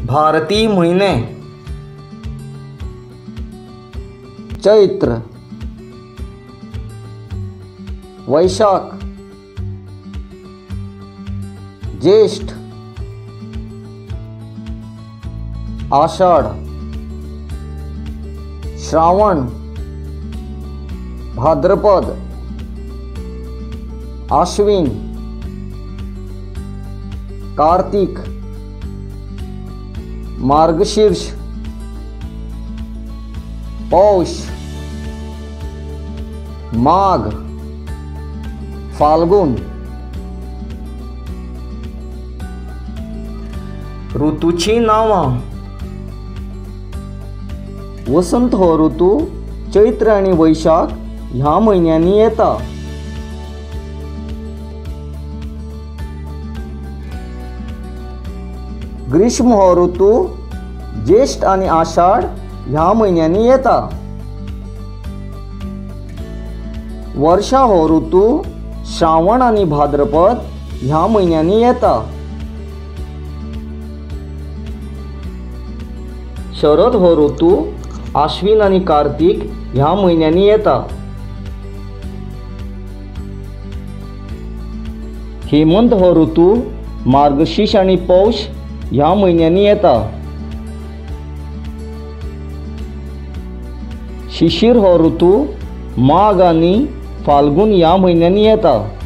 भारतीय म्हयने. चैत्र, वैशाख, ज्येष्ठ, आषाढ, श्रावण, भाद्रपद, आश्विन, कार्तिक, मार्गशीर्ष, पौष, माघ, फाल्गुन. ऋतूची नांवां. वसंत हो ऋतू चैत्र आनी वैशाख ह्या म्हयन्यांनी येता. ग्रीष्म हो ऋतू ज्येष्ठ आनी आषाढ ह्या म्हयन्यांनी येता. वर्षा हो ऋतू श्रावण आनी भाद्रपद ह्या म्हयन्यांनी येता. शरद हो ऋतू आश्विन आनी कार्तिक ह्या म्हयन्यांनी येता. हेमंत हो ऋतू मार्गशीर्ष आनी पौष ह्या म्हयन्यांनी येता. शिशिर हो ऋतू माघ आनी फाल्गुन ह्या म्हयन्यांनी येता.